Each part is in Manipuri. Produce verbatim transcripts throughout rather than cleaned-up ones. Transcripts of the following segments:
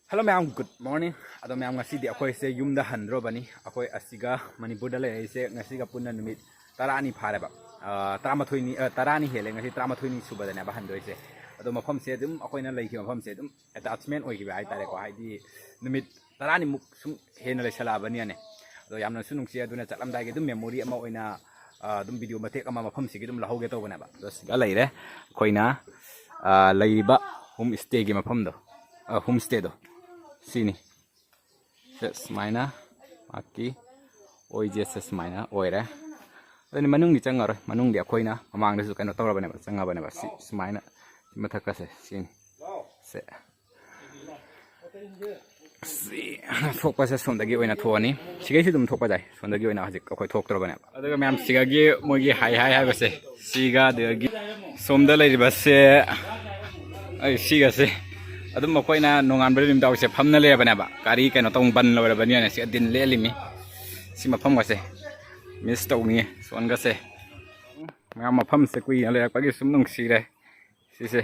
Hello ꯃꯌꯥꯝ, good morning. ꯑꯗꯣ ꯃꯌꯥꯝ, ꯉꯁꯤꯗꯤ ꯑꯩꯈꯣꯏꯁꯦ ꯌꯨꯝꯗ ꯍꯟꯗ꯭ꯔꯣꯕꯅꯤ꯫ ꯑꯩꯈꯣꯏ ꯑꯁꯤꯒ ꯃꯅꯤꯄꯨꯔꯗ ꯂꯩꯔꯛꯏꯁꯦ ꯉꯁꯤꯒ ꯄꯨꯟꯅ ꯅꯨꯃꯤꯠ ꯇꯔꯥꯅꯤ ꯐꯥꯔꯦꯕ꯫ ꯑ, ꯇꯔꯥꯃꯥꯊꯣꯏꯅꯤ, ꯑ, ꯇꯔꯥꯅꯤ ꯍꯦꯜꯂꯦ꯫ ꯉꯁꯤ ꯇꯔꯥꯃꯥꯊꯣꯏꯅꯤ ꯁꯨꯕꯗꯅꯦꯕ ꯍꯟꯗꯣꯏꯁꯦ꯫ ꯑꯗꯣ ꯃꯐꯝꯁꯦ ꯑꯗꯨꯝ, ꯑꯩꯈꯣꯏꯅ ꯂꯩꯈꯤꯕ ꯃꯐꯝꯁꯦ ꯑꯗꯨꯝ attachment ꯑꯣꯏꯈꯤꯕ ꯍꯥꯏꯇꯥꯔꯦꯀꯣ꯫ ꯍꯥꯏꯗꯤ ꯅꯨꯃꯤꯠ ꯇꯔꯥꯅꯤꯃꯨꯛ ꯁꯨꯝ ꯍꯦꯟꯅ ꯂꯩꯁꯜꯂꯛꯑꯕꯅꯤꯅꯅꯦ꯫ ꯑꯗꯣ ꯌꯥꯝꯅꯁꯨ ꯅꯨꯡꯁꯤ, ꯑꯗꯨꯅ ꯆꯠꯂꯝꯗꯥꯏꯒꯤ ꯑꯗꯨꯝ memory ꯑꯃ ꯑꯣꯏꯅ, ꯑ, ꯑꯗꯨꯝ video ꯃꯇꯦꯛ ꯑꯃ ꯃꯐꯝꯁꯤꯒꯤ ꯑꯗꯨꯝ ꯂꯧꯍꯧꯒꯦ ꯇꯧꯕꯅꯦꯕ꯫ ꯑꯗꯣ ꯁꯤꯗ ꯂꯩꯔꯦ ꯑꯩꯈꯣꯏꯅ, ꯑ, ꯂꯩꯔꯤꯕ home stayꯒꯤ ꯃꯐꯝꯗꯣ, ꯑ, home stayꯗꯣ ꯁꯤꯅꯤ꯫ ꯁꯦ, ꯁꯨꯃꯥꯏꯅ ꯃꯍꯥꯛꯀꯤ ꯑꯣꯏꯖꯦꯠꯁꯦ ꯁꯨꯃꯥꯏꯅ ꯑꯣꯏꯔꯦ꯫ ꯑꯗꯨꯅꯤ, ꯃꯅꯨꯡꯗꯤ ꯆꯪꯉꯔꯣꯏ꯫ ꯃꯅꯨꯡꯗꯤ ꯑꯩꯈꯣꯏꯅ ꯃꯃꯥꯡꯗꯁꯨ ꯀꯩꯅꯣ ꯇꯧꯔꯕꯅꯦꯕ, ꯆꯪꯉꯕꯅꯦꯕ꯫ ꯁꯤ ꯁꯨꯃꯥꯏꯅ ꯁꯤ ꯃꯊꯛꯀꯁꯦ ꯁꯤꯅꯤ꯫ ꯁꯦ꯫ ꯁꯤ ꯊꯣꯛꯄꯁꯦ ꯁꯣꯝꯗꯒꯤ ꯑꯣꯏꯅ ꯊꯣꯛꯑꯅꯤ꯫ ꯁꯤꯒꯩꯁꯨ ꯑꯗꯨꯝ ꯊꯣꯛꯄ ꯌꯥꯏ꯫ ꯁꯣꯝꯗꯒꯤ ꯑꯣꯏꯅ ꯍꯧꯖꯤꯛ ꯑꯩꯈꯣꯏ ꯊꯣꯛꯇ꯭ꯔꯕꯅꯦꯕ꯫ ꯑꯗꯨꯒ ꯃꯌꯥꯝ, ꯁꯤꯒꯒꯤ ꯃꯣꯏꯒꯤ ꯍꯥꯏ ꯍꯥꯏ ꯍꯥꯏꯕꯁꯦ, ꯁꯤꯒ ꯑꯗꯨꯗꯒꯤ ꯁꯣꯝꯗ ꯂꯩꯔꯤꯕꯁꯦ, ꯑꯩ ꯁꯤꯒꯁꯦ ꯑꯗꯨꯝ ꯑꯩꯈꯣꯏꯅ ꯅꯣꯡꯉꯥꯟꯕꯗ ꯅꯨꯃꯤꯗꯥꯡꯁꯦ ꯐꯝꯅ ꯂꯩꯔꯕꯅꯦꯕ꯫ ꯒꯥꯔꯤ ꯀꯩꯅꯣ ꯇꯧ ꯕꯟ ꯂꯣꯏꯔꯕꯅꯤꯅ ꯁꯤ ꯑꯗꯤꯟ ꯂꯦꯜꯂꯤꯃꯤ꯫ ꯁꯤ ꯃꯐꯝꯒꯁꯦ miss ꯇꯧꯅꯤꯡꯉꯦ, ꯁꯣꯟꯒꯁꯦ꯫ ꯃꯌꯥꯝ, ꯃꯐꯝꯁꯦ ꯀꯨꯏꯅ ꯂꯩꯔꯛꯄꯒꯤ ꯁꯨꯝ ꯅꯨꯡꯁꯤꯔꯦ꯫ ꯁꯤꯁꯦ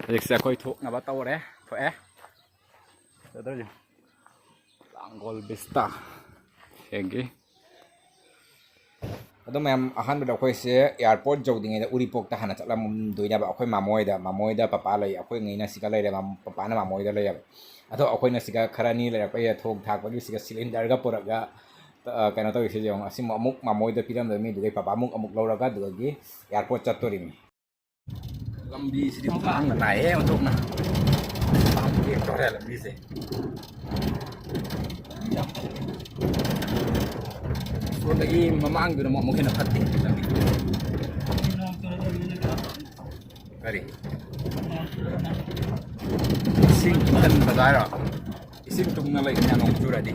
ꯍꯧꯖꯤꯛꯁꯦ ꯑꯩꯈꯣꯏ ꯊꯣꯛꯅꯕ ꯇꯧꯔꯦ, ꯊꯣꯛꯑꯦ꯫ ꯆꯠꯇ꯭ꯔꯁꯦ꯫ ꯂꯥꯡꯒꯣꯜ vista꯫ ꯌꯦꯡꯒꯦ꯫ ꯑꯗꯣ ꯃꯌꯥꯝ, ꯑꯍꯥꯟꯕꯗ ꯑꯩꯈꯣꯏꯁꯦ airport ꯌꯧꯗ꯭ꯔꯤꯉꯩꯗ ꯎꯔꯤꯄꯣꯛꯇ ꯍꯥꯟꯅ ꯆꯠꯂꯝꯗꯣꯏꯅꯦꯕ꯫ ꯑꯩꯈꯣꯏ ꯃꯥꯃꯣ ꯍꯣꯏꯗ, ꯃꯥꯃꯣ ꯍꯣꯏꯗ ꯄꯄꯥ ꯂꯩ, ꯑꯩꯈꯣꯏ ꯉꯩꯅ ꯁꯤꯒ ꯂꯩꯔꯦ, ꯃꯥꯝ-, ꯄꯄꯥꯅ ꯃꯥꯃꯣ ꯍꯣꯏꯗ ꯂꯩꯌꯦꯕ꯫ ꯑꯗꯣ ꯑꯩꯈꯣꯏꯅ ꯁꯤꯒ ꯈꯔ ꯅꯤ ꯂꯩꯔꯛꯄꯩꯗ ꯊꯣꯡ ꯊꯥꯛꯄꯒꯤ ꯁꯤꯒ cylinderꯒ ꯄꯨꯔꯛꯑꯒ, ꯑ, ꯀꯩꯅꯣ ꯇꯧꯔꯤꯁꯦ ꯌꯦꯡꯉꯣ꯫ ꯑꯁꯤꯃꯨꯛ ꯑꯃꯨꯛ ꯃꯥꯃꯣ ꯍꯣꯏꯗ ꯄꯤꯔꯝꯗꯣꯏ ꯃꯤꯗꯨꯗꯩ ꯄꯄꯥ ꯑꯃꯨꯛ, ꯑꯃꯨꯛ ꯂꯧꯔꯒ ꯑꯗꯨꯗꯒꯤ airport ꯆꯠꯇꯣꯔꯤꯕꯅꯤ꯫ ꯂꯝꯕꯤꯁꯤꯗꯤ ꯃꯥꯡꯅ ꯅꯥꯏꯌꯦ ꯑꯣꯟꯊꯣꯛꯅ꯫ ꯃꯥꯡ ꯇꯦꯛꯇꯧꯔꯦ ꯂꯝꯕꯤꯁꯦ꯫ ꯁꯣꯝꯗꯒꯤ ꯃꯃꯥꯡꯗꯨꯅ ꯑꯃꯨꯛ, ꯑꯃꯨꯛ ꯍꯦꯟꯅ ꯐꯠꯇꯦ ꯂꯝꯕꯤ꯫ ꯀꯔꯤ? ꯏꯁꯤꯡ ꯇꯨꯡꯍꯟꯕꯗ ꯍꯥꯏꯔꯣ? ꯏꯁꯤꯡ ꯇꯨꯡꯅ ꯂꯩꯕꯅꯦ ꯅꯣꯡ ꯆꯨꯔꯗꯤ꯫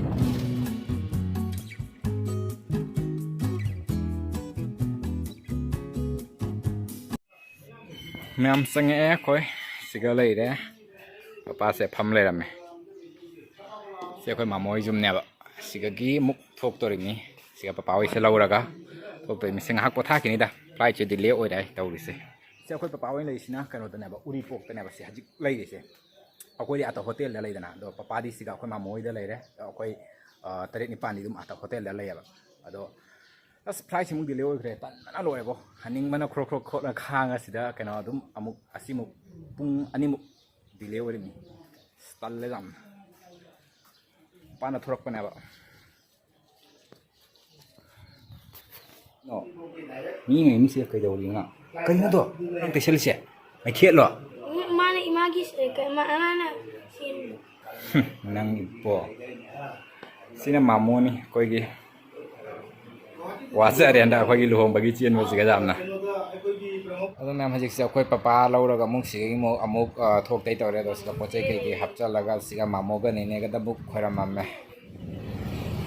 ꯃꯌꯥꯝ ꯆꯪꯉꯛꯑꯦ ꯑꯩꯈꯣꯏ꯫ ꯁꯤꯒ ꯂꯩꯔꯦ꯫ ꯄꯄꯥꯁꯦ ꯐꯝ ꯂꯩꯔꯝꯃꯦ꯫ ꯁꯤ ꯑꯩꯈꯣꯏ ꯃꯥꯃꯣ ꯍꯣꯏ ꯌꯨꯝꯅꯦꯕ꯫ ꯁꯤꯒꯒꯤ ꯑꯃꯨꯛ ꯊꯣꯛꯇꯣꯔꯤꯕꯅꯤ꯫ ꯁꯤꯒ ꯄꯄꯥ ꯍꯣꯏꯁꯦ ꯂꯧꯔꯒ ꯊꯣꯛꯇꯣꯔꯤꯕꯅꯤ꯫ ꯁꯤ ꯉꯥꯏꯍꯥꯛ ꯄꯣꯊꯥꯈꯤꯅꯤꯗ꯫ Flightꯁꯦ delay ꯑꯣꯏꯔꯦ ꯇꯧꯔꯤꯁꯦ꯫ ꯁꯤ ꯑꯩꯈꯣꯏ ꯄꯄꯥ ꯍꯣꯏ ꯂꯩꯔꯤꯁꯤꯅ ꯀꯩꯅꯣꯗꯅꯦꯕ, ꯎꯔꯤꯄꯣꯛꯇꯅꯦꯕ ꯁꯤ ꯍꯧꯖꯤꯛ ꯂꯩꯔꯤꯁꯦ꯫ ꯑꯩꯈꯣꯏꯗꯤ ꯑꯇ ꯍꯣꯇꯦꯜꯗ ꯂꯩꯗꯅ, ꯑꯗꯣ ꯄꯄꯥꯗꯤ ꯁꯤꯒ ꯑꯩꯈꯣꯏ ꯃꯥꯃꯣ ꯍꯣꯏꯗ ꯂꯩꯔꯦ꯫ ꯑꯩꯈꯣꯏ, ꯑ, ꯇꯔꯦꯠ ꯅꯤꯄꯥꯜꯗꯤ ꯑꯗꯨꯝ ꯑꯇ ꯍꯣꯇꯦꯜꯗ ꯂꯩꯌꯦꯕ꯫ ꯑꯗꯣ ꯑꯁ, flightꯁꯤꯃꯨꯛ delay ꯑꯣꯏꯈ꯭ꯔꯦ, ꯇꯟꯕꯅ ꯂꯣꯏꯔꯦꯕꯣ꯫ ꯍꯟꯅꯤꯡꯕꯅ ꯈ꯭ꯔꯣꯛ ꯈ꯭ꯔꯣꯛ ꯈ꯭ꯔꯣꯛꯅ ꯈꯥꯡꯉ ꯁꯤꯗ ꯀꯩꯅꯣ ꯑꯗꯨꯝ ꯑꯃꯨꯛ ꯑꯁꯤꯃꯨꯛ ꯄꯨꯡ ꯑꯅꯤꯃꯨꯛ delay ꯑꯣꯏꯔꯤꯕꯅꯤ꯫ ꯑꯁ, ꯇꯜꯂꯦ ꯌꯥꯝꯅ꯫ ꯃꯄꯥꯟꯗ ꯊꯣꯔꯛꯄꯅꯦꯕ꯫ ꯑꯣ꯫ ꯃꯤ ꯉꯥꯏ ꯃꯤꯁꯦ ꯀꯩꯗꯧꯔꯤꯅꯣ? ꯀꯩꯅꯣꯗꯣ? ꯅꯪ ꯇꯩꯁꯜꯂꯤꯁꯦ? ꯃꯩꯈꯦꯠꯂꯣ? ꯎꯝ, ꯃꯥꯅ ꯏꯃꯥꯒꯤ ꯁ-، ꯀ-, ꯃꯥ-, ꯃꯥꯅ ꯁꯦꯝꯃꯤꯅꯦ꯫ ꯅꯪ ꯏꯄꯣ꯫ ꯁꯤꯅ ꯃꯥꯃꯣꯅꯤ ꯑꯩꯈꯣꯏꯒꯤ꯫ ꯋꯥꯖꯔꯦ ꯍꯟꯗꯛ ꯑꯩꯈꯣꯏꯒꯤ ꯂꯨꯍꯣꯡꯕꯒꯤ ꯆꯦꯟꯕꯁꯤꯒ ꯌꯥꯝꯅ꯫ ꯑꯗꯣ ꯃꯌꯥꯝ, ꯍꯧꯖꯤꯛꯁꯦ ꯑꯩꯈꯣꯏ ꯄꯄꯥ ꯂꯧꯔꯒ ꯑꯃꯨꯛ ꯁꯤꯗꯒꯤ ꯑꯃꯨꯛ, ꯑꯃꯨꯛ, ꯑ, ꯊꯣꯛꯇꯩ ꯇꯧꯔꯦ꯫ ꯑꯗꯣ ꯁꯤꯗ ꯄꯣꯠ ꯆꯩ ꯀꯩꯀꯩ ꯍꯥꯞꯆꯜꯂꯒ ꯁꯤꯒ ꯃꯥꯃꯣꯒ ꯅꯦꯅꯦꯒꯗ ꯑꯃꯨꯛ ꯈꯣꯏꯔꯝꯃꯝꯃꯦ꯫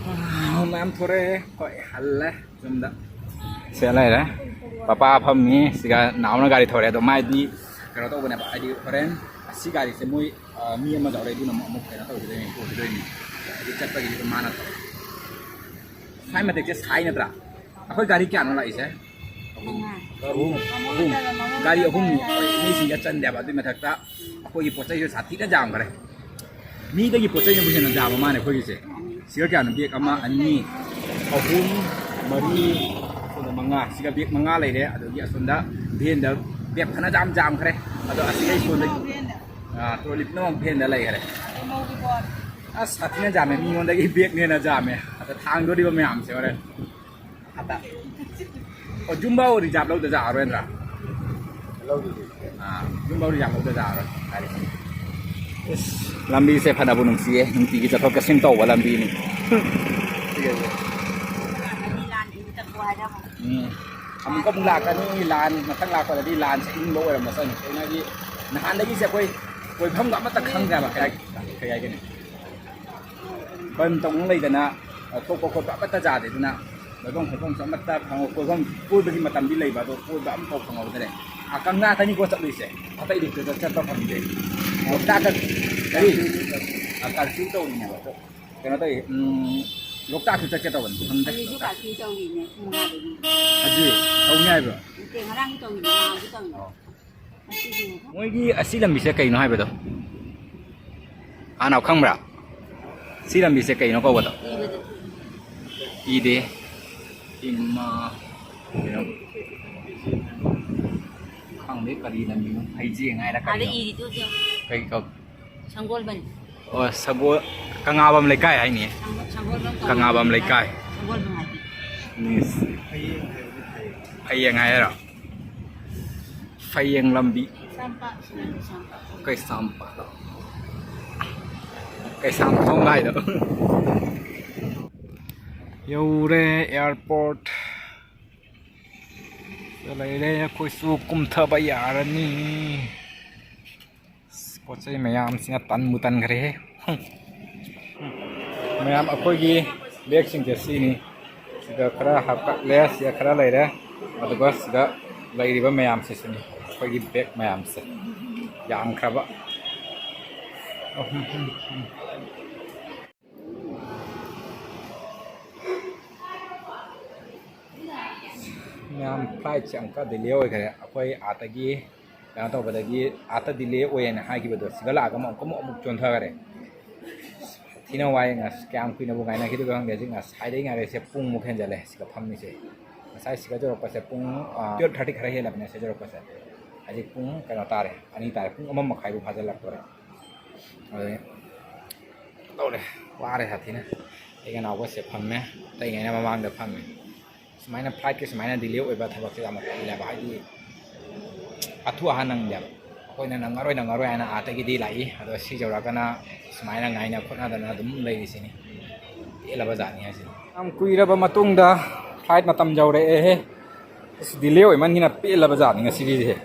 ꯑꯥ, ꯃꯌꯥꯝ ꯊꯣꯔꯛꯑꯦ꯫ ꯍꯣꯏ, ꯍꯜꯂꯦ ꯌꯨꯝꯗ꯫ ꯁꯤꯗ ꯂꯩꯔꯦ꯫ ꯄꯄꯥ ꯐꯝꯃꯤ꯫ ꯁꯤꯒ ꯅꯥꯎꯅ ꯒꯥꯔꯤ ꯊꯧꯔꯦ꯫ ꯑꯗꯣ ꯃꯥꯏꯗꯤ ꯀꯩꯅꯣ ꯇꯧꯕꯅꯦꯕ, ꯍꯥꯏꯗꯤ ꯍꯣꯔꯦꯟ ꯑꯁꯤ ꯒꯥꯔꯤꯁꯦ ꯃꯣꯏ, ꯑ, ꯃꯤ ꯑꯃ ꯌꯥꯎꯔꯦ, ꯑꯗꯨꯅ ꯑꯃꯨꯛ, ꯑꯃꯨꯛ ꯀꯩꯅꯣ ꯇꯧꯈꯤꯗꯣꯏꯅꯦ, ꯄꯨꯈꯤꯗꯣꯏꯅꯦ꯫ ꯍꯥꯏꯗꯤ ꯆꯠꯄꯒꯤꯗꯤ ꯑꯗꯨꯝ ꯃꯥꯅ ꯇꯧꯔꯦ꯫ ꯁ꯭ꯋꯥꯏ ꯃꯇꯦꯛꯁꯦ ꯁꯥꯏ ꯅꯠꯇ꯭ꯔꯥ? ꯑꯩꯈꯣꯏ ꯒꯥꯔꯤ ꯀꯌꯥꯅꯣ ꯂꯥꯛꯏꯁꯦ? ꯃꯉꯥ꯫ ꯑꯍꯨꯝ꯫ ꯑꯍꯨꯝ꯫ ꯒꯥꯔꯤ ꯑꯍꯨꯝꯅꯤ꯫ ꯑꯩꯈꯣꯏ ꯃꯤꯁꯤꯡꯁꯦ ꯆꯟꯗꯦꯕ꯫ ꯑꯗꯨꯏ ꯃꯊꯛꯇ ꯑꯩꯈꯣꯏꯒꯤ ꯄꯣꯠ ꯆꯩꯁꯨ ꯁꯥꯊꯤꯅ ꯌꯥꯝꯈ꯭ꯔꯦ꯫ ꯃꯤꯗꯒꯤ ꯄꯣꯠ ꯆꯩꯅꯕꯨ ꯍꯦꯟꯅ ꯌꯥꯝꯕ ꯃꯥꯅꯦ ꯑꯩꯈꯣꯏꯒꯤꯁꯦ꯫ ꯁꯤꯒ ꯀꯌꯥꯅꯣ? ꯕꯦꯒ ꯑꯃ, ꯑꯅꯤ, ꯑꯍꯨꯝ, ꯃꯔꯤ, ꯁꯣꯝꯗ ꯃꯉꯥ꯫ ꯁꯤꯒ ꯕꯦꯒ ꯃꯉꯥ ꯂꯩꯔꯦ꯫ ꯑꯗꯒꯤ ꯑꯁꯣꯝꯗ ꯚꯦꯟꯗ ꯕꯦꯒ ꯐꯅ ꯌꯥꯝ ꯌꯥꯝꯈ꯭ꯔꯦ꯫ ꯑꯗꯣ ꯑꯁꯤꯒ ꯁꯣꯝꯗ, ꯑꯥ, ꯇ꯭ꯔꯣꯂꯤ ꯄꯨꯝꯅꯃꯛ ꯚꯦꯟꯗ ꯂꯩꯈ꯭ꯔꯦ꯫ ꯑꯁ, ꯁꯥꯊꯤꯅ ꯌꯥꯝꯃꯦ꯫ ꯃꯤꯉꯣꯟꯗꯒꯤ ꯕꯦꯒꯅ ꯍꯦꯟꯅ ꯌꯥꯝꯃꯦ꯫ ꯑꯗ ꯊꯥꯡꯗꯣꯔꯤꯕ ꯃꯌꯥꯝꯁꯦ ꯍꯣꯔꯦꯟ꯫ ꯑꯗ, ꯑꯣ, ꯖꯨꯝꯕꯥ ꯔꯤꯖꯥꯕ ꯂꯧꯗ ꯌꯥꯔꯣꯏꯗ꯭ꯔꯥ? ꯂꯧꯗꯣꯏꯅꯦ꯫ ꯑꯥ, ꯖꯨꯝꯕꯥ ꯔꯤꯖꯥꯕ ꯂꯧꯗ ꯌꯥꯔꯣꯏ꯫ ꯍꯥꯏꯔꯦ꯫ ꯏꯁ, ꯂꯝꯕꯤꯁꯦ ꯐꯅꯕꯨ ꯅꯨꯡꯁꯤꯌꯦ, ꯅꯨꯡꯇꯤꯒꯤ ꯆꯠꯊꯣꯛ ꯆꯠꯁꯤꯟ ꯇꯧꯕ ꯂꯝꯕꯤꯅꯤ꯫ ꯎꯝ꯫ ꯑꯃꯨꯛꯀ ꯑꯃꯨꯛ ꯂꯥꯛꯀꯅꯤ, ꯂꯥꯟ ꯃꯊꯪ ꯂꯥꯛꯄꯗꯗꯤ ꯂꯥꯟꯁꯦ ꯏꯪꯕ ꯑꯣꯏꯔꯝꯃꯁꯅꯤ꯫ ꯀꯩꯅꯣ ꯍꯥꯏꯗꯤ, ꯅꯍꯥꯟꯗꯒꯤꯁꯦ ꯑꯩꯈꯣꯏ ꯀꯣꯏꯐꯝꯒ ꯑꯃꯠꯇ ꯈꯪꯗ꯭ꯔꯦꯕ, ꯀꯩ ꯍꯥꯏ-, ꯀꯩ ꯍꯥꯏꯒꯅꯤ? ꯕꯟ ꯇꯧꯅ ꯂꯩꯗꯅ, ꯑ, ꯊꯣꯛꯄ ꯈꯣꯠꯄ ꯑꯃꯠꯇ ꯌꯥꯗꯦ꯫ ꯑꯗꯨꯅ ꯀꯣꯏꯐꯝ ꯈꯣꯠꯐꯝꯁꯨ ꯑꯃꯠꯇ ꯈꯪꯉ-, ꯀꯣꯏꯐꯝ ꯀꯣꯏꯕꯒꯤ ꯃꯇꯝꯗꯤ ꯂꯩꯕ, ꯑꯗꯣ ꯀꯣꯏꯕ ꯑꯃꯐꯥꯎ ꯐꯪꯍꯧꯗ꯭ꯔꯦ꯫ ꯑ, ꯀꯪꯂꯥ ꯈꯛꯇꯅꯤꯀꯣ ꯆꯠꯂꯨꯏꯁꯦ, ꯑꯇꯩꯗꯤ ꯆꯠ-, ꯆꯠꯄ ꯐꯪꯗꯦ꯫ ꯂꯣꯛꯇꯥꯛꯀ ꯀꯔꯤ? ꯑ, ꯀꯔꯐ꯭ꯌꯨ ꯇꯧꯔꯤꯅꯦꯕ꯫ ꯑꯗꯣ ꯀꯩꯅꯣ ꯇꯧꯏ, ꯎꯝ, ꯂꯣꯛꯇꯥꯛꯁꯨ ꯆꯠꯀꯦ ꯇꯧꯕꯅꯤ, ꯐꯪꯗꯦ꯫ ꯍꯧꯖꯤꯛꯁꯨ ꯀꯔꯐ꯭ꯌꯨ ꯇꯧꯔꯤꯅꯦ, ꯄꯨꯡ ꯃꯉꯥꯗꯒꯤ꯫ ꯍꯧꯖꯤꯛ ꯇꯧꯅꯤ ꯍꯥꯏꯕ꯭ꯔꯣ? ꯅꯠꯇꯦ, ꯉꯔꯥꯡꯁꯨ ꯇꯧꯔꯤꯅꯦ, ꯅꯍꯥꯟꯁꯨ ꯇꯧꯔꯤꯅꯦ꯫ ꯑꯣ꯫ ꯃꯣꯏꯒꯤ ꯑꯁꯤ ꯂꯝꯕꯤꯁꯦ ꯀꯩꯅꯣ ꯍꯥꯏꯕꯗꯣ? ꯍꯥꯟꯅ ꯈꯪꯕ꯭ꯔꯥ? ꯁꯤ ꯂꯝꯕꯤꯁꯦ ꯀꯩꯅꯣ ꯀꯧꯕꯗꯣ? ꯏꯗꯦ꯫ ꯏꯃꯥ꯫ ꯀꯩꯅꯣ? ꯈꯪꯗꯦ ꯀꯔꯤ ꯂꯝꯕꯤꯅꯣ? ꯍꯩꯖꯦꯡ ꯍꯥꯏꯔ ꯑꯥꯗ ꯀꯔꯤꯅꯣ? ꯏꯔꯤꯗꯨ ꯌꯦꯡꯉꯨ꯫ ꯀꯩ ꯀꯧ-? ꯁꯪꯒꯣꯜꯕꯟ꯫ ꯑꯣ, ꯁꯒꯣꯜ-, ꯀꯉꯥꯕꯝ ꯂꯩꯀꯥꯏ ꯍꯥꯏꯅꯤ꯫ ꯁꯪꯒꯣꯜꯕꯟ ꯀꯉꯥꯕꯝ ꯂꯩꯀꯥꯏ꯫ ꯁꯪꯒꯣꯜꯕꯟ ꯍꯥꯏꯗꯤ꯫ ꯃꯤꯁ꯫ ꯐꯌꯦꯡ ꯍꯥꯏꯔꯣ? ꯐꯌꯦꯡ ꯂꯝꯕꯤ꯫ ꯀꯩꯁꯥꯝꯄꯥꯠ꯫ ꯀꯩꯁꯥꯝꯊꯣꯡ ꯍꯥꯏꯗꯣ꯫ ꯌꯧꯔꯦ ꯑꯦꯌꯥꯔꯄꯣꯔꯠ꯫ ꯂꯩꯔꯦ, ꯑꯩꯈꯣꯏꯁꯨ ꯀꯨꯝꯊꯕ ꯌꯥꯔꯅꯤ꯫ ꯑꯁ, ꯄꯣꯠ ꯆꯩ ꯃꯌꯥꯝꯁꯤꯅ ꯇꯟꯕꯨ ꯇꯟꯈ꯭ꯔꯦꯍꯦ꯫ ꯃꯌꯥꯝ ꯑꯩꯈꯣꯏꯒꯤ ꯕꯦꯒꯁꯤꯡꯁꯦ ꯁꯤꯅꯤ꯫ ꯁꯤꯗ ꯈꯔ ꯍꯥꯞꯀꯠꯂꯦ, ꯁꯤꯗ ꯈꯔ ꯂꯩꯔꯦ꯫ ꯑꯗꯨꯒ ꯁꯤꯗ ꯂꯩꯔꯤꯕ ꯃꯌꯥꯝꯁꯤꯁꯨꯅꯤ ꯑꯩꯈꯣꯏꯒꯤ ꯕꯦꯒ ꯃꯌꯥꯝꯁꯦ꯫ ꯌꯥꯝꯈ꯭ꯔꯕ꯫ ꯃꯌꯥꯝ, ꯐ꯭ꯂꯥꯏꯠꯁꯦ ꯑꯃꯨꯛꯀ ꯗꯤꯂꯦ ꯑꯣꯏꯈ꯭ꯔꯦ꯫ ꯑꯩꯈꯣꯏ ꯑꯥꯗꯒꯤ ꯀꯩꯅꯣ ꯇꯧꯕꯗꯒꯤ ꯑꯥꯗ ꯗꯤꯂꯦ ꯑꯣꯏꯌꯦꯅ ꯍꯥꯏꯈꯤꯕꯗꯣ ꯁꯤꯗ ꯂꯥꯛꯑꯒ ꯑꯃꯨꯛ ꯑꯃꯨꯛ ꯑꯃꯨꯛ ꯆꯣꯟꯊꯈꯔꯦ꯫ ꯊꯤꯅ ꯋꯥꯏ꯫ ꯉꯁ-, ꯀꯌꯥꯝ ꯀꯨꯏꯅꯕꯨ ꯉꯥꯏꯅꯈꯤꯗꯣꯏꯅꯣ ꯈꯪꯗꯦ꯫ ꯍꯧꯖꯤꯛ ꯉꯁꯥꯏꯗꯒꯤ ꯉꯥꯏꯔꯛꯏꯁꯦ ꯄꯨꯡꯃꯨꯛ ꯍꯦꯟꯖꯜꯂꯦ ꯁꯤꯗ ꯐꯝꯃꯤꯁꯦ꯫ ꯉꯁꯥꯏ ꯁꯤꯗ ꯌꯧꯔꯛꯄꯁꯦ ꯄꯨꯡ, ꯑ, ꯇꯨꯌꯦꯜꯞ ꯊꯥꯔꯇꯤ ꯈꯔ ꯍꯦꯜꯂꯕꯅꯦ ꯁꯤꯗ ꯌꯧꯔꯛꯄꯁꯦ꯫ ꯍꯧꯖꯤꯛ ꯄꯨꯡ ꯀꯩꯅꯣ ꯇꯥꯔꯦ, ꯑꯅꯤ ꯇꯥꯔꯦ, ꯄꯨꯡ ꯑꯃ ꯃꯈꯥꯏꯕꯨ ꯐꯥꯖꯤꯜꯂꯛꯇꯣꯔꯦ꯫ ꯑꯗꯨꯗꯤ ꯇꯧꯔꯦ, ꯋꯥꯔꯦ ꯁꯥꯊꯤꯅ꯫ ꯑꯩꯒ ꯅꯥꯎꯕꯁꯦ ꯐꯝꯃꯦ, ꯑꯇꯩꯉꯩꯅ ꯃꯃꯥꯡꯗ ꯐꯝꯃꯦ꯫ ꯁꯨꯃꯥꯏꯅ ꯐ꯭ꯂꯥꯏꯠꯀꯤ ꯁꯨꯃꯥꯏꯅ ꯗꯤꯂꯦ ꯑꯣꯏꯕ ꯊꯕꯛꯁꯦ ꯌꯥꯝꯅ ꯇꯜꯂꯦꯕ꯫ ꯍꯥꯏꯗꯤ ꯑꯊꯨ ꯑꯍꯥꯟ ꯅꯪꯗꯦꯕ꯫ ꯑꯩꯈꯣꯏꯅ ꯅꯪꯉꯔꯣꯏ ꯅꯪꯉꯔꯣꯏ ꯍꯥꯏꯅ ꯑꯥꯗꯒꯤꯗꯤ ꯂꯥꯛꯏ, ꯑꯗꯣ ꯁꯤ ꯌꯧꯔꯛꯑꯒꯅ ꯁꯨꯃꯥꯏꯅ ꯉꯥꯏꯅ ꯈꯣꯠꯅꯗꯅ ꯑꯗꯨꯝ ꯂꯩꯔꯤꯁꯤꯅꯤ꯫ ꯄꯦꯜꯂꯕ ꯖꯥꯠꯅꯤ ꯍꯥꯏꯁꯤꯅꯤ꯫ ꯌꯥꯝ ꯀꯨꯏꯔꯕ ꯃꯇꯨꯡꯗ ꯐ꯭ꯂꯥꯏꯠ ꯃꯇꯝ ꯌꯧꯔꯛꯑꯦꯍꯦ꯫ ꯑꯁ, ꯗꯤꯂꯦ ꯑꯣꯏꯃꯟꯒꯤꯅ ꯄꯦꯜꯂꯕ ꯖꯥꯠꯅꯤ ꯉꯁꯤꯒꯤꯁꯦ꯫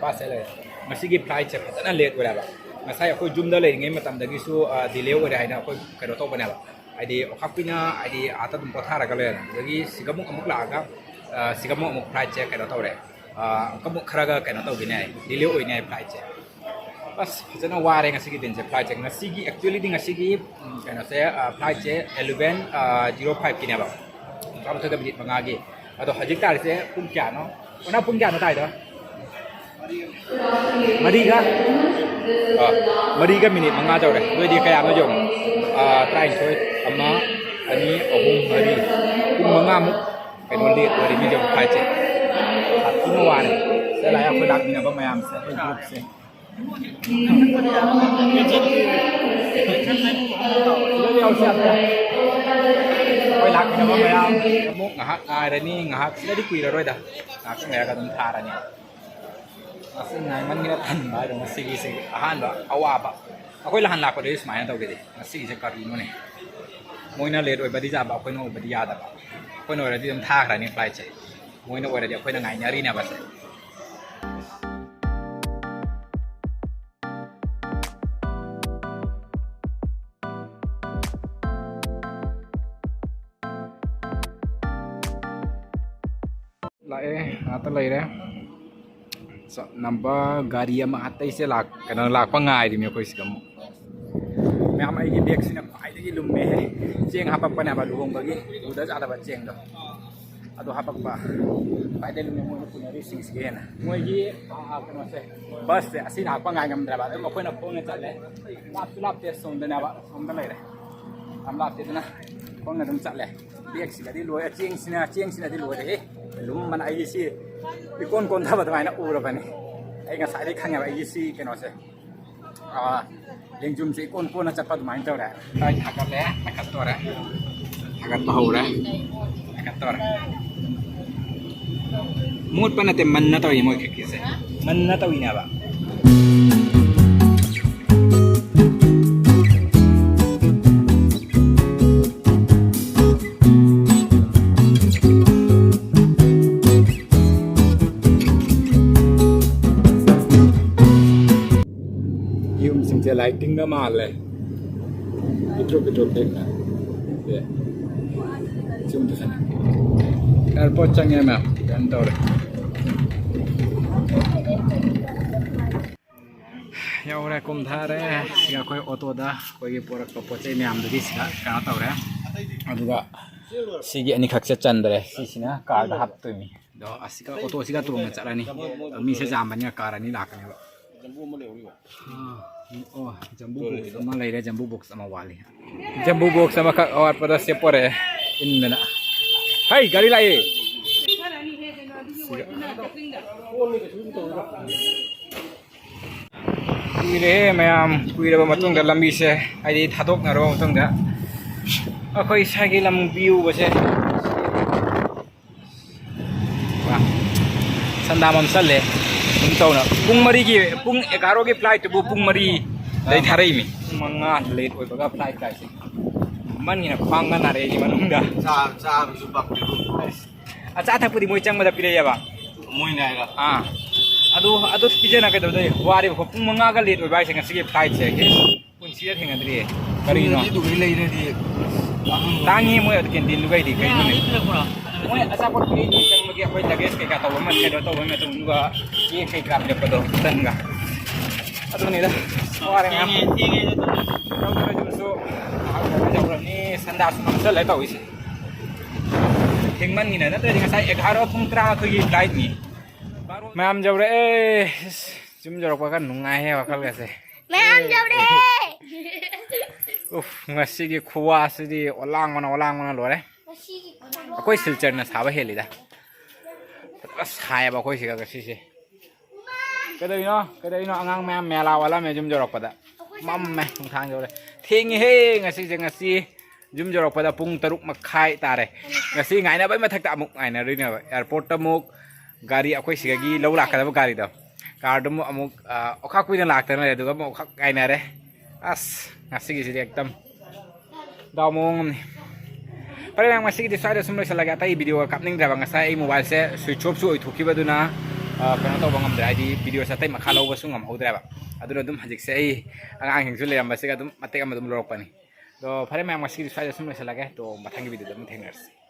ꯄꯥꯁ ꯂꯩꯔꯦ꯫ ꯉꯁꯤꯒꯤ ꯐ꯭ꯂꯥꯏꯠꯁꯦ ꯐꯖꯅ ꯂꯦꯠ ꯑꯣꯏꯔꯦꯕ꯫ ꯉꯁꯥꯏ ꯑꯩꯈꯣꯏ ꯌꯨꯝꯗ ꯂꯩꯔꯤꯉꯩ ꯃꯇꯝꯗꯒꯤꯁꯨ, ꯑ, ꯗꯤꯂꯦ ꯑꯣꯏꯔꯦ ꯍꯥꯏꯅ ꯑꯩꯈꯣꯏ ꯀꯩꯅꯣ ꯇꯧꯕꯅꯦꯕ꯫ ꯍꯥꯏꯗꯤ ꯑꯣꯈꯥꯛꯄꯤꯅ ꯍꯥꯏꯗꯤ ꯑꯥꯗ ꯑꯗꯨꯝ ꯄꯣꯊꯥꯔꯒ ꯂꯩꯔꯦ꯫ ꯑꯗꯨꯗꯒꯤ ꯁꯤꯒꯃꯨꯛ ꯑꯃꯨꯛ ꯂꯥꯛꯑꯒ, ꯑ, ꯁꯤꯒꯃꯨꯛ ꯑꯃꯨꯛ ꯐ꯭ꯂꯥꯏꯠꯁꯦ ꯀꯩꯅꯣ ꯇꯧꯔꯦ꯫ ꯑ, ꯑꯃꯨꯛ ꯈꯔꯒ ꯀꯩꯅꯣ ꯇꯧꯈꯤꯅꯦ ꯍꯥꯏ, ꯗꯤꯂꯦ ꯑꯣꯏꯅꯦ ꯍꯥꯏ ꯐ꯭ꯂꯥꯏꯠꯁꯦ꯫ ꯑꯁ, ꯐꯖꯅ ꯋꯥꯔꯦ ꯉꯁꯤꯒꯤ ꯗꯤꯟꯁꯦ, ꯐ꯭ꯂꯥꯏꯠꯁꯦ꯫ ꯉꯁꯤꯒꯤ, actually ꯗꯤ ꯉꯁꯤꯒꯤ, ꯎꯝ, ꯀꯩꯅꯣꯁꯦ, ꯑ, ꯐ꯭ꯂꯥꯏꯠꯁꯦ ꯑꯦꯂꯚꯦꯟ, ꯑ, ꯖꯤꯔꯣ ꯐꯥꯏꯚꯀꯤꯅꯦꯕ꯫ ꯇꯔꯥꯃꯥꯊꯣꯏꯒ ꯃꯤꯅꯤꯠ ꯃꯉꯥꯒꯤ꯫ ꯑꯗꯣ ꯍꯧꯖꯤꯛ ꯇꯥꯔꯤꯁꯦ ꯄꯨꯡ ꯀꯌꯥꯅꯣ? ꯑꯣꯅꯥ, ꯄꯨꯡ ꯀꯌꯥꯅꯣ ꯇꯥꯏꯗꯣ? ꯃꯔꯤꯒ? ꯑ, ꯃꯔꯤꯒ ꯃꯤꯅꯤꯠ ꯃꯉꯥ ꯇꯧꯔꯦ꯫ ꯅꯣꯏꯗꯤ ꯀꯌꯥꯅꯣ ꯌꯦꯡꯉꯣ꯫ ꯑ, ꯇꯔꯥꯅꯤꯊꯣꯏ, ꯑꯃ, ꯑꯅꯤ, ꯑꯍꯨꯝ, ꯃꯔꯤ꯫ ꯄꯨꯡ ꯃꯉꯥꯃꯨꯛ ꯀꯩꯅꯣ ꯂꯦꯠ ꯑꯣꯏꯔꯦ ꯃꯤꯒꯤ ꯐ꯭ꯂꯥꯏꯠꯁꯦ꯫ ꯁꯥꯊꯤꯅ ꯋꯥꯔꯦ꯫ ꯁꯤꯗ ꯂꯥꯛꯑꯦ ꯑꯩꯈꯣꯏ ꯂꯥꯛꯃꯤꯟꯅꯕ ꯃꯌꯥꯝꯁꯦ, ꯑꯩꯈꯣꯏ ꯒ꯭ꯔꯨꯞꯁꯦ꯫ ꯑꯩꯈꯣꯏ ꯂꯥꯛꯃꯤꯟꯅꯕ ꯃꯌꯥꯝ ꯑꯃꯨꯛ ꯉꯥꯏꯍꯥꯛ ꯉꯥꯏꯔꯅꯤ, ꯉꯥꯏꯍꯥꯛ ꯁꯤꯗꯗꯤ ꯀꯨꯏꯔꯔꯣꯏꯗ, ꯉꯥꯏꯍꯥꯛꯇꯪ ꯂꯩꯔꯒ ꯑꯗꯨꯝ ꯊꯥꯔꯅꯤ꯫ ꯑꯁ, ꯉꯥꯏꯃꯟꯒꯤꯅ ꯇꯟꯕ ꯍꯥꯏꯗꯣ ꯉꯁꯤꯒꯤꯁꯦ ꯑꯍꯥꯟꯕ ꯑꯋꯥꯕ꯫ ꯑꯩꯈꯣꯏ ꯅꯍꯥꯟ ꯂꯥꯛꯄꯗꯗꯤ ꯁꯨꯃꯥꯏꯅ ꯇꯧꯒꯦꯗꯤ, ꯉꯁꯤꯒꯤꯁꯦ ꯀꯔꯤꯅꯣꯅꯦ? ꯃꯣꯏꯅ ꯂꯦꯠ ꯑꯣꯏꯕꯗꯤ ꯌꯥꯕ, ꯑꯩꯈꯣꯏꯅ ꯑꯣꯏꯕꯗꯤ ꯌꯥꯗꯕ꯫ ꯑꯩꯈꯣꯏꯅ ꯑꯣꯏꯔꯗꯤ ꯑꯗꯨꯝ ꯊꯥꯈ꯭ꯔꯅꯤ ꯐ꯭ꯂꯥꯏꯠꯁꯦ, ꯃꯣꯏꯅ ꯑꯣꯏꯔꯗꯤ ꯑꯩꯈꯣꯏꯅ ꯉꯥꯏꯅꯔꯤꯅꯦꯕꯁꯦ꯫ ꯂꯥꯛꯑꯦ, ꯉꯥꯛꯇ ꯂꯩꯔꯦ꯫ ꯆꯠꯅꯕ ꯒꯥꯔꯤ ꯑꯃ ꯑꯇꯩꯁꯦ ꯂꯥꯛ-, ꯀꯩꯅꯣ, ꯂꯥꯛꯄ ꯉꯥꯏꯔꯤꯃꯤ ꯑꯩꯈꯣꯏ ꯁꯤꯗ ꯑꯃꯨꯛ꯫ ꯃꯌꯥꯝ, ꯑꯩꯒꯤ ꯕꯦꯒꯁꯤꯅ ꯈ꯭ꯋꯥꯏꯗꯒꯤ ꯂꯨꯝꯃꯦꯍꯦ꯫ ꯆꯦꯡ ꯍꯥꯄꯛꯄꯅꯦꯕ ꯂꯨꯍꯣꯡꯕꯒꯤ, ꯎꯗ ꯆꯥꯗꯕ ꯆꯦꯡꯗꯣ꯫ ꯑꯗꯨ ꯍꯥꯄꯛꯄ ꯈ꯭ꯋꯥꯏꯗꯒꯤ ꯂꯨꯝꯃꯦ ꯃꯣꯏꯅ ꯄꯨꯅꯔꯤꯁꯤꯡꯁꯤꯒꯤ ꯍꯦꯟꯅ꯫ ꯃꯣꯏꯒꯤ, ꯑꯥ, ꯀꯩꯅꯣꯁꯦ, ꯕꯁꯁꯦ ꯑꯁꯤ ꯂꯥꯛꯄ ꯉꯥꯏ ꯉꯝꯗ꯭ꯔꯕ꯫ ꯑꯗꯨꯝ ꯑꯩꯈꯣꯏꯅ ꯈꯣꯡꯅ ꯆꯠꯂꯦ꯫ ꯂꯥꯞꯁꯨ ꯂꯥꯞꯇꯦ, ꯁꯣꯝꯗꯅꯦꯕ, ꯁꯣꯝꯗ ꯂꯩꯔꯦ꯫ ꯌꯥꯝ ꯂꯥꯞꯇꯦꯗꯅ ꯈꯣꯡꯅ ꯑꯗꯨꯝ ꯆꯠꯂꯦ꯫ ꯕꯦꯒꯁꯤꯒꯗꯤ ꯂꯣꯏꯔꯦ, ꯆꯦꯡꯁꯤꯅ, ꯆꯦꯡꯁꯤꯅꯗꯤ ꯂꯣꯏꯔꯦꯍꯦ꯫ ꯂꯨꯝꯕꯅ ꯑꯩꯒꯤ ꯁꯤ ꯏꯀꯣꯟ ꯀꯣꯟꯊꯕ ꯑꯗꯨꯃꯥꯏꯅ ꯎꯔꯕꯅꯤ꯫ ꯑꯩ ꯉꯁꯥꯏꯗꯩ ꯈꯪꯉꯦꯕ ꯑꯩꯒꯤ ꯁꯤ ꯀꯩꯅꯣꯁꯦ꯫ ꯑꯥ, ꯂꯦꯡꯖꯨꯝꯁꯦ ꯏꯀꯣꯟ ꯀꯣꯟꯅ ꯆꯠꯄ ꯑꯗꯨꯃꯥꯏꯅ ꯇꯧꯔꯦ꯫ ꯑꯩ ꯊꯥꯒꯠꯂꯦ, ꯊꯥꯒꯠꯇꯣꯔꯦ꯫ ꯊꯥꯒꯠꯄ ꯍꯧꯔꯦ꯫ ꯊꯥꯒꯠꯇꯣꯔꯦ꯫ ꯃꯣꯠꯄ ꯅꯠꯇꯦ, ꯃꯟꯅ ꯇꯧꯔꯤ ꯃꯣꯏ ꯈꯛꯀꯤꯁꯦ꯫ ꯃꯟꯅ ꯇꯧꯔꯤꯅꯦꯕ꯫ ꯌꯨꯝꯁꯤꯡꯁꯦ ꯂꯥꯏꯇꯤꯡꯒ ꯃꯥꯜꯂꯦ꯫ ꯄꯤꯛꯇ꯭ꯔꯨ ꯄꯤꯛꯇ꯭ꯔꯨ ꯄꯤꯛꯅ꯫ ꯁꯦ꯫ ꯁꯤ ꯑꯝꯇ ꯁꯥꯟꯅ-, ꯑꯦꯌꯥꯔꯄꯣꯔꯠ ꯆꯪꯉꯦ ꯃꯌꯥꯝ꯫ ꯀꯩꯅꯣ ꯇꯧꯔꯦ꯫ ꯌꯧꯔꯦ, ꯀꯨꯝꯊꯔꯦ꯫ ꯁꯤꯒ ꯑꯩꯈꯣꯏ ꯑꯣꯇꯣꯗ ꯑꯩꯈꯣꯏꯒꯤ ꯄꯣꯔꯛꯄ ꯄꯣꯠ ꯆꯩ ꯃꯌꯥꯝꯗꯨꯗꯤ ꯁꯤꯗ ꯀꯩꯅꯣ ꯇꯧꯔꯦ꯫ ꯑꯗꯨꯒ ꯁꯤꯒꯤ ꯑꯅꯤꯈꯛꯁꯦ ꯆꯟꯗ꯭ꯔꯦ꯫ ꯁꯤꯁꯤꯅ ꯀꯥꯔꯗ ꯍꯥꯞꯇꯣꯏꯅꯤ꯫ ꯑꯗꯣ ꯑꯁꯤꯒ ꯑꯣꯇꯣꯁꯤꯒ ꯇꯣꯡꯉ ꯆꯠꯂꯅꯤ꯫ ꯑꯗꯣ ꯃꯤꯁꯦ ꯌꯥꯝꯕꯅꯤꯅ ꯀꯥꯔ ꯑꯅꯤ ꯂꯥꯛꯀꯅꯦꯕ꯫ ꯑꯥ, ꯑꯣ, ꯖꯝꯕꯨ ꯕꯣꯛꯁ ꯑꯃ ꯂꯩꯔꯦ, ꯖꯝꯕꯨ ꯕꯣꯛꯁ ꯑꯃ ꯋꯥꯠꯂꯤ꯫ ꯖꯝꯕꯨ ꯕꯣꯛꯁ ꯑꯃꯈꯛ ꯑꯋꯥꯠꯄꯗ ꯁꯦꯞ ꯄꯣꯔꯛꯑꯦ, ꯏꯟꯗꯅ꯫ ꯍꯩ, ꯒꯥꯔꯤ ꯂꯥꯛꯑꯦ꯫ ꯀꯨꯏꯔꯦꯍꯦ ꯃꯌꯥꯝ, ꯀꯨꯏꯔꯕ ꯃꯇꯨꯡꯗ ꯂꯝꯕꯤꯁꯦ, ꯍꯥꯏꯗꯤ ꯊꯥꯗꯣꯛꯅꯔꯕ ꯃꯇꯨꯡꯗ ꯑꯩꯈꯣꯏ ꯏꯁꯥꯒꯤ ꯂꯝ ꯄꯤꯌꯨꯕꯁꯦ꯫ ꯁꯟꯗꯥ ꯃꯝꯁꯜꯂꯦ꯫ ꯑꯗꯨꯝ ꯇꯧꯅ ꯄꯨꯡ ꯃꯔꯤꯒꯤ, ꯄꯨꯡ ꯑꯦꯒꯥꯔꯣꯒꯤ ꯐ꯭ꯂꯥꯏꯠꯇꯨꯕꯨ ꯄꯨꯡ ꯃꯔꯤꯗꯩ ꯊꯥꯔꯛꯏꯃꯤ꯫ ꯄꯨꯡ ꯃꯉꯥ ꯂꯦꯠ ꯑꯣꯏꯕꯒ ꯐ꯭ꯂꯥꯏꯠ ꯀꯥꯏꯁꯦ꯫ ꯃꯟꯒꯤꯅ ꯈ꯭ꯋꯥꯡꯒ ꯅꯥꯔꯛꯑꯦ ꯃꯅꯨꯡꯗ꯫ ꯆꯥ-, ꯆꯥꯕꯁꯨ ꯐꯪꯗꯦ꯫ ꯑꯁ, ꯑꯆꯥ ꯊꯛꯄꯨꯗꯤ ꯃꯣꯏ ꯆꯪꯕꯗ ꯄꯤꯔꯛꯑꯦꯕ꯫ ꯃꯣꯏꯅ ꯍꯥꯏꯔꯣ? ꯑꯥ꯫ ꯑꯗꯨ, ꯑꯗꯨ ꯄꯤꯖꯅ ꯀꯩꯗꯧꯗꯣꯏ? ꯋꯥꯔꯤꯕ ꯄꯨꯡ ꯃꯉꯥꯒ ꯂꯦꯠ ꯑꯣꯏꯕ ꯍꯥꯏꯁꯦ ꯉꯁꯤꯒꯤ ꯐ꯭ꯂꯥꯏꯠꯁꯦ꯫ ꯄꯨꯟꯁꯤꯗ ꯊꯦꯡꯅꯗ꯭ꯔꯤꯌꯦ꯫ ꯀꯔꯤꯅꯣ? ꯆꯨꯝꯅꯗꯤ ꯑꯗꯨꯃꯥꯏꯅ ꯂꯩꯔꯗꯤ ꯇꯥꯡꯉꯤ ꯃꯣꯏ ꯑꯗꯨ ꯀꯦꯟꯇꯤꯟꯗꯨꯒꯩꯗꯤ ꯀꯩꯅꯣꯅꯦ? ꯃꯣꯏ ꯑꯆꯥꯄꯣꯠ ꯄꯤꯔꯛꯏ ꯆꯪꯕꯒꯤ ꯑꯩꯈꯣꯏ ꯂꯒꯦꯖ ꯀꯩꯀꯥ ꯇꯧꯕ ꯑꯃ ꯀꯩꯅꯣ ꯇꯧꯕ ꯃꯇꯝꯗꯨꯒ ꯀꯦꯛ ꯀꯩꯀꯥ ꯄꯤꯔꯛꯄꯗꯣ ꯇꯟꯒ꯫ ꯑꯗꯨꯅꯤꯗ꯫ ꯋꯥꯔꯦ ꯃꯌꯥꯝ꯫ ꯊꯦꯡꯉꯦ, ꯊꯦꯡꯉꯦ ꯑꯗꯨ꯫ ꯌꯧꯗ꯭ꯔꯁꯨ ꯌꯧꯔꯅꯤ, ꯁꯟꯗꯥꯁꯨ ꯅꯝꯁꯜꯂꯦ ꯇꯧꯔꯤꯁꯦ꯫ ꯊꯦꯡꯃꯟꯒꯤꯅ ꯅꯠꯇ꯭ꯔꯗꯤ ꯉꯁꯥꯏ ꯑꯦꯒꯥꯔꯣ ꯄꯨꯡ ꯇꯔꯥꯃꯥꯊꯣꯏꯒꯤ ꯐ꯭ꯂꯥꯏꯠꯅꯤ꯫ ꯃꯌꯥꯝ ꯌꯧꯔꯛꯑꯦ꯫ ꯌꯨꯝ ꯌꯧꯔꯛꯄꯒ ꯅꯨꯡꯉꯥꯏꯍꯦ ꯋꯥꯈꯜꯒꯁꯦ꯫ ꯃꯌꯥꯝ ꯌꯧꯔꯛꯑꯦ꯫ ꯎꯐ, ꯉꯁꯤꯒꯤ ꯈꯨꯋꯥꯁꯤꯗꯤ ꯑꯣꯂꯥꯡꯕꯅ, ꯑꯣꯂꯥꯡꯕꯅ ꯂꯣꯏꯔꯦ꯫ ꯉꯁꯤꯒꯤ ꯈꯨꯋꯥ꯫ ꯑꯩꯈꯣꯏ ꯁꯤꯜꯆꯔꯅ ꯁꯥꯕ ꯍꯦꯜꯂꯤꯗ꯫ ꯑꯁ, ꯁꯥꯏꯌꯦꯕ ꯑꯩꯈꯣꯏ ꯁꯤꯒ ꯉꯁꯤꯁꯦ꯫ ꯀꯩꯗꯧꯔꯤꯅꯣ? ꯀꯩꯗꯧꯔꯤꯅꯣ? ꯑꯉꯥꯡ ꯃꯌꯥꯝ ꯃꯦꯂꯥ ꯋꯥꯠꯂꯝꯃꯦ ꯌꯨꯝ ꯌꯧꯔꯛꯄꯗ꯫ ꯃꯝꯃꯦ, ꯅꯨꯡꯁꯥꯡ ꯌꯧꯔꯦ꯫ ꯊꯦꯡꯉꯤꯍꯦ ꯉꯁꯤꯁꯦ, ꯉꯁꯤ ꯌꯨꯝ ꯌꯧꯔꯛꯄꯗ ꯄꯨꯡ ꯇꯔꯨꯛ ꯃꯈꯥꯏ ꯇꯥꯔꯦ꯫ ꯉꯁꯤ ꯉꯥꯏꯅꯕꯩ ꯃꯊꯛꯇ ꯑꯃꯨꯛ ꯉꯥꯏꯅꯔꯤꯅꯦꯕ꯫ ꯑꯦꯌꯥꯔꯄꯣꯔꯠꯇ ꯑꯃꯨꯛ ꯒꯥꯔꯤ, ꯑꯩꯈꯣꯏ ꯁꯤꯗꯒꯤ ꯂꯧ ꯂꯥꯛꯀꯗꯕ ꯒꯥꯔꯤꯗꯣ, ꯀꯥꯔꯗꯨ ꯑꯃꯨꯛ, ꯑꯃꯨꯛ, ꯑ, ꯑꯣꯈꯥꯛ ꯀꯨꯏꯅ ꯂꯥꯛꯇꯅ ꯂꯩ, ꯑꯗꯨꯒ ꯑꯃꯨꯛ ꯑꯣꯈꯥꯛ ꯉꯥꯏꯅꯔꯦ꯫ ꯑꯁ, ꯉꯁꯤꯒꯤꯁꯤꯗꯤ ꯑꯦꯛꯗꯝ ꯗꯥꯎ ꯃꯑꯣꯡ ꯑꯃꯅꯤ꯫ ꯐꯔꯦ ꯃꯌꯥꯝ, ꯉꯁꯤꯒꯤꯗꯤ ꯁ꯭ꯋꯥꯏꯗ ꯁꯨꯝ ꯂꯣꯏꯁꯤꯜꯂꯒꯦ꯫ ꯑꯇꯩ ꯚꯤꯗꯤꯑꯣꯒ ꯀꯥꯞꯅꯤꯡꯗ꯭ꯔꯕ, ꯉꯁꯥꯏ ꯑꯩ ꯃꯣꯕꯥꯏꯜꯁꯦ ꯁ꯭ꯋꯤꯠꯆ ꯑꯣꯐꯁꯨ ꯑꯣꯏꯊꯣꯛꯈꯤꯕꯗꯨꯅ, ꯑ, ꯀꯩꯅꯣ ꯇꯧꯕ ꯉꯝꯗ꯭ꯔꯦ, ꯍꯥꯏꯗꯤ ꯚꯤꯗꯤꯑꯣꯁꯦ ꯑꯇꯩ ꯃꯈꯥ ꯂꯧꯕꯁꯨ ꯉꯝꯍꯧꯗ꯭ꯔꯦꯕ꯫ ꯑꯗꯨꯅ ꯑꯗꯨꯝ ꯍꯧꯖꯤꯛꯁꯦ ꯑꯩ ꯑꯉꯥꯡꯁꯤꯡꯁꯨ ꯂꯩꯔꯝꯕꯁꯤꯒ ꯑꯗꯨꯝ ꯃꯇꯦꯛ ꯑꯃ ꯑꯗꯨꯝ ꯂꯧꯔꯛꯄꯅꯤ꯫ ꯑꯗꯣ ꯐꯔꯦ ꯃꯌꯥꯝ, ꯉꯁꯤꯒꯤꯗꯤ ꯁ꯭ꯋꯥꯏꯗ ꯁꯨꯝ ꯂꯣꯏꯁꯤꯜꯂꯒꯦ꯫ ꯑꯗꯣ ꯃꯊꯪꯒꯤ ꯚꯤꯗꯤꯑꯣꯗ ꯑꯃꯨꯛ ꯊꯦꯡꯅꯔꯁꯤ꯫